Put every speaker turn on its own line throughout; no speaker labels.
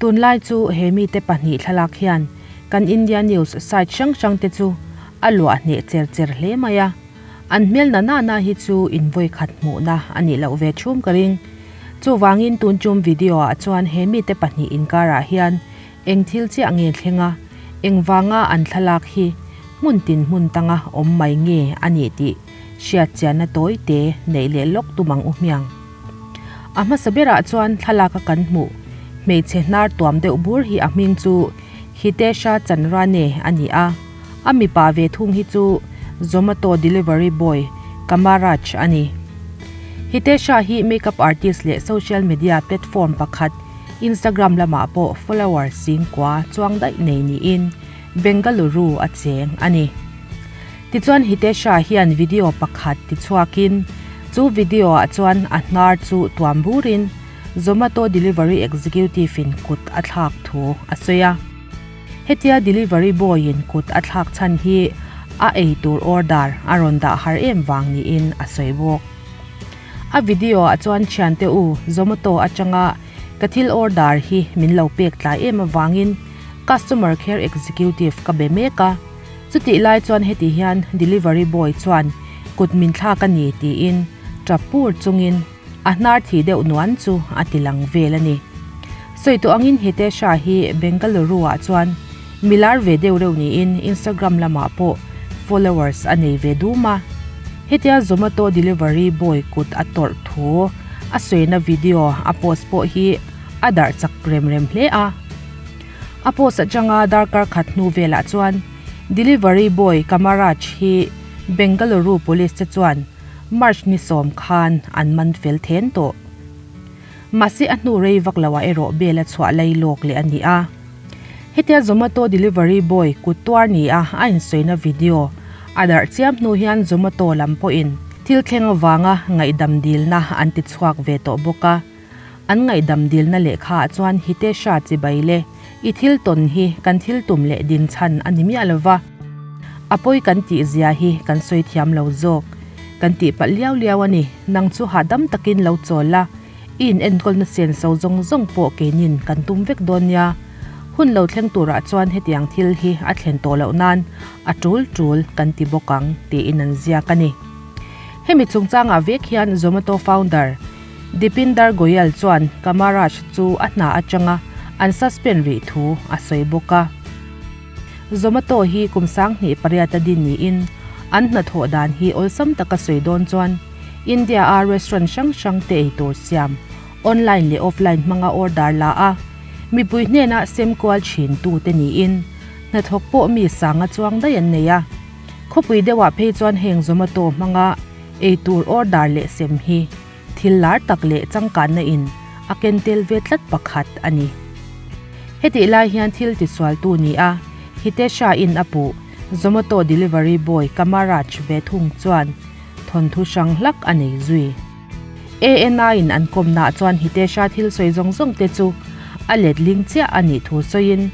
Tunlai chu he mite pahnih thlalak hian kan India news site hrang hrang te chu a luah hneh cher cher hle mai a. An hmel na na na hi chu in vawi khat hmuhna a nih loh ve thum ka ring. Chuvangin tun tum video ah chuan he mite pahnih inkarah hian eng thil chiah nge thleng a, engvanga an thlalak hi hmun tin hmun tanga awm mai nge a nih tih hriat chianna tawi te neih leh lawk tum ang u hmiang. A hmasa berah chuan thlalaka kan hmuh hmeichhe hnar tuam deuh bur hi a hming chu Hitesha Chanrane a ni a, a mipa ve thung hi chu Zomato delivery boy Kamaraj a ni. Hitesha hi makeup artist leh social media platform pakhat Instagram lamah pawh follower singkua chuang daih nei niin Bengaluru a cheng a ni. Tichuan Hitesha hian video pakhat tichhuakin chu video ah chuan a hnar chu tuam burin Zomato delivery executive in kut a thlak thu a sawi a. Hetia delivery boy in kut a thlak chhan hi a ei tur order a rawn dah har em vang niin a sawi bawk. A video ah chuan thiante u Zomato atanga ka thil order hi min lo pek tlai em avangin customer care executive ka be mek a. Chutih lai chuan heti hian delivery boy chuan kut min thlak a ni tiin tap pur chungin a hnar thih deuh nuan chu a ti lang vel a ni. Sawi tawh angin Hitesha hi Bengaluru ah chuan milar ve deuh reuh niin Instagram lamah pawh followers a nei ve dum a. Hetia Zomato delivery boy kut a tawrh thu a sawina video a post pawh hi a darh chak rem rem hle a. A post atanga darkar khat hnu velah chuan delivery boy Kamaraj hi Bengaluru police te chuan March ni sawm khan an man fel then tawh. Mahse a hnu rei vak loah erawh bel a chhuah lai lawk leh a ni a. Hetia Zomato delivery boy kut tuar ni a a insawina video a darh chiam hnu hian Zomato lam pawhin thil thleng avanga ngaihdam dilna an ti chhuak ve tawh bawk a. An ngaihdam dilna lehkha ah chuan Hitesha chibai le, i thil tawn hi kan thil tum leh din chhan a ni miah lo va. A pawi kan tih zia hi kan sawi thiam lo zawk. Kan tih palh liau liau a ni, nang chu hahdam takin lo chawl la, i in enkawlna senso zawng zawng pawh keinin kan tum vek dawn nia. Hun lo thleng turah chuan hetiang thil hi a thlen tawh loh nan a tul tul kan ti bawk ang tiin an ziak a ni. Hemi chungchangah vek hian Zomato founder, Deepinder Goyal chuan Kamaraj chu a hna atanga an suspend rih thu a sawi bawk a. Zomato hi kum sanghnih pariat a din niin an hnathawh dan hi awlsam taka sawi dawn chuan India-a restaurant hrang hrang te eitur siam online leh offline hmanga order la a, mipui hnena sem kual thin tu te niin hnathawk pawh mi sanga chuang daih an nei a. Khawpui deuhah phei chuan heng Zomato hmanga Eitur order leh sem hi thil lar tak leh changkanna in a ken tel ve tlat pakhat a ni. Hetih lai hian thil tisualtu ni a Hitesha in a puh Zomato delivery boy Kamaraj ve thung chuan thawnthu hrang hlak a nei zui. ANI in an kawmnaah chuan Hitesha thil sawi zawng zawng te chu a letling chiah a nih thu sawiin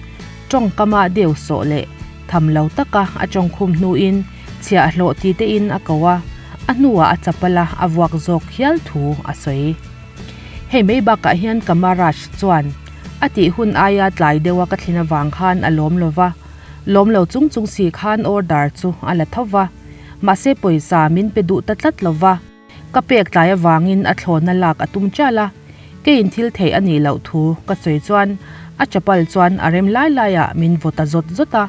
tawngkama deu sawh leh tham lo taka a tawngkhum hnuin chhiahhlawh ti tein a ko a, a hnuah a chapal a, a vuak zawk hial thu a sawi. Hei mai bakah hian Kamaraj chuan a tih hun aia tlai deuha ka thlen avang khan a lawm lo va, lawm lo chung chung si khan order chu a la tho va, mahse pawisa min pe duh ta tlat lo va. Ka pek tlai avangin a thlawna lak a tum chial a, keiin thil theih a nih loh thu ka sawi chuan a chapal chuan a rem lai laiah min vaw ta zawt zawt a.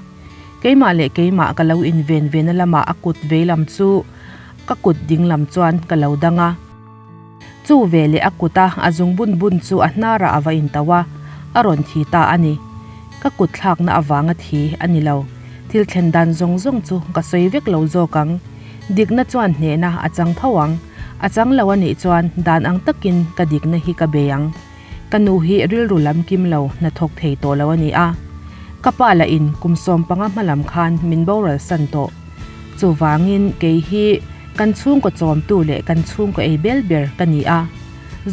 Keimah leh keimah ka lo inven vena lamah a kut veilam chu ka kut dinglam chuan ka lo dang a. Chu veleh a kuta a zung bun bun chu a hnarah a va intauh a, a rawn thi ta a ni. Ka kut thlakna avanga thi a ni lo. Thil thlen dan zawng zawng chu ka sawi vek lo zawk ang. Dikna chuan hnehna a chang tho ang. A chang lo a nih chuan dan ang takin ka dikna hi ka bei ang. Ka nu hi rilru lam kim lo hnathawk thei tawh lo a ni a. Ka pa lah in kum 15 hma lam khan min boral san tawh. Chuvangin kei hi kan chhungkaw chawmtu leh kan chhungkaw ei bel ber ka ni a.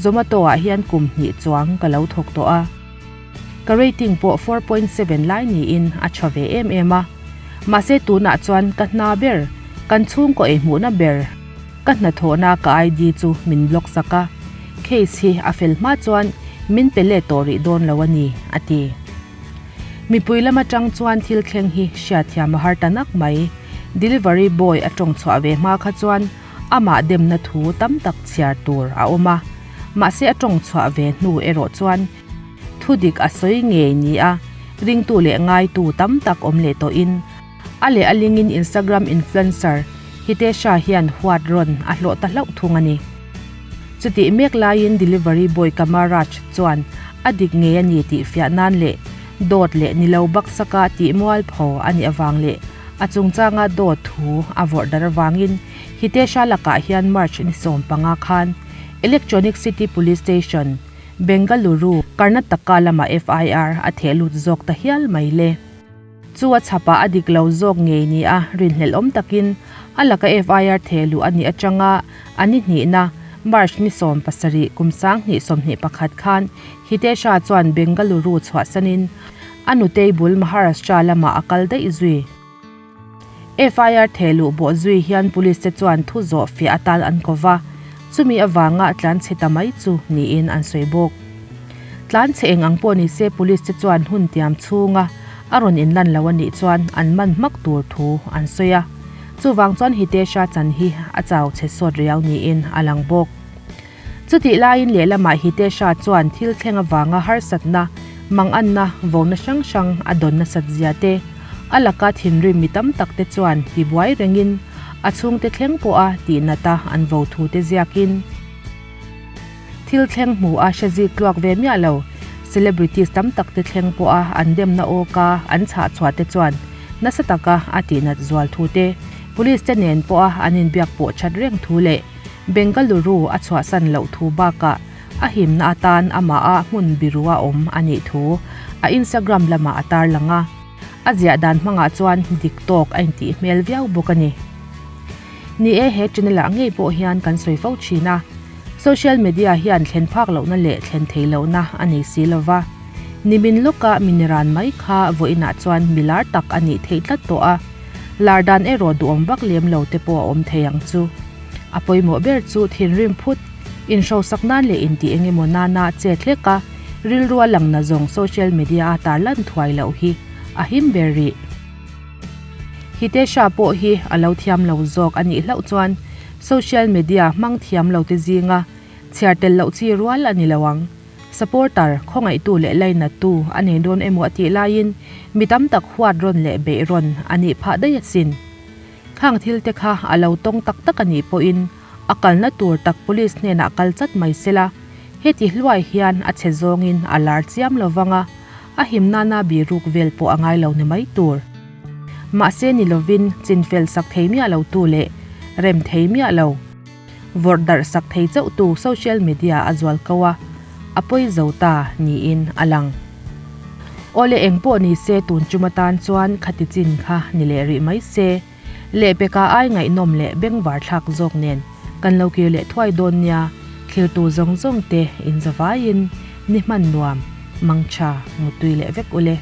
Zomato ah hian kum hnih chuang ka lo thawk tawh a. Ka rating pawh 4.7 lai niin a tha ve em em a. Mahse tunah chuan ka hna ber, kan chhungkaw ei hmuhna ber, ka hnathawhna ka ID chu min block sak a. Case hi a fel hma chuan Min pe let tawh rih dawn lo a ni, a ti. Mipui lam atang chuan thil thleng hi hriatthiam a har ta nak mai. Delivery boy a tawng chhuah ve hma kha chuan amah demna thu tam tak chhiar tur a awm a. Mahse a tawng chhuah ve hnu erawh chuan thu dik a sawi ngei ni a, ringtu leh ngaitu tam tak awm leh tawhin a leh a lingin Instagram influencer Hitesha hian huat rawn a hlawh ta hlauh thung a ni. Chutih mek laiin delivery boy Kamaraj chuan a dik ngei a ni tih fiah nan leh dawt leh ni lo baksaka tih mualpho a nih avang leh a chungchanga dawt thu a vawrh dar avangin Hitesha lakah hian March ni 15 khan Electronic City Police Station, Bengaluru, Karnataka lamah FIR a theh lut zawk ta hial mai le. Chu a chhapah a dik lo zawk ngei ni a rinhlelh awm takin a laka FIR theh luh a nih atanga a ni hnihna March ni 17 kum 2021 khan Hitesha chuan Bengaluru chhuahsanin a nutei bul Maharashtra lamah a kal daih zui. FIR theh luh bawh zui hian police te chuan thu zawh fiah atan an ko va, chumi avanga tlanchhe ta mai chu niin an sawi bawk. Tlanchhe eng ang pawh nise police te chuan hun tiam chhunga a rawn inlan lo a nih chuan an man hmak tur thu an sawi a. Chuvang chuan Hitesha chan hi a chau chhe sawt riau niin a lang bawk. Chutih laiin lehlamah Hitesha chuan thil thleng avanga harsatna, manganna, vona hrang hrang a dawn nasat zia te, a laka thinrim mi tam tak te chuan tibuai rengin a chhungte thleng pawha tihnata an vo thu te ziakin, Thil thleng hmu a hre zik tluak ve miah lo. Celebrities tam tak te thleng pawh a an demna awka an chhah chhuah te chuan nasa taka a tihnat zual thu te, police te nen pawh a an inbiak pawh that reng thu leh Bengaluru a chhuahsan loh thu bakah a himna atan amah a hmun biru a awm a nih thu a Instagram lamah a tarlang a. A ziah dan hmangah chuan dik tawk a intih hmel viau bawk a ni. Ni e, he channel ah ngei pawh hian kan sawi fo thin a, social media hian thlen phak lohna leh thlen thei lohna a nei si lo va. Nimin lawka mi niran mai kha vawiinah chuan mi lar tak a nih theih tlat tawh a, lar dan erawh duhawm vak lem lo te pawh a awm thei ang chu. A pawimawh ber chu thinrim phut, inhrosak nan leh intih eng emaw nana chet hlek a, rilrua langna zawng social media a tarlan thuai loh hi a him ber rih. Hitesha pawh hi a lo thiam lo zawk a nih hlauh chuan social media hmang thiam lo te zinga chhiar tel loh chi rual a ni lo ang. Supporter, khawngaihtu leh lainattu a nei dawn emaw a tih laiin mi tam tak huat rawn leh beih rawn a nih phah daih asin. Khang thil te kha a lo tawng tak tak a nih pawhin a kalna tur tak police hnenah kal chat mai sela, heti hluai hian a chhe zawngin a lar chiam lo vang a, A him nana biruk vel pawh a ngai lo ni mai tur. Mahse ni lovin chinfel sak thei miah lo tu leh rem thei miah lo, vawrh darh sak thei chauh tu social media a zual ko a, a pawi zo ta niin a lang. Awle eng pawh ni se tun chum atan chuan khati chin kha ni leh rih mai se. Lehpeka ai ngaihnawm leh bengvar thlak zawk nen kan lo kir leh thuai dawn nia, thlirtu zawng zawng te in zavaiin ni hman nuam, mangtha, mutui leh vek ule.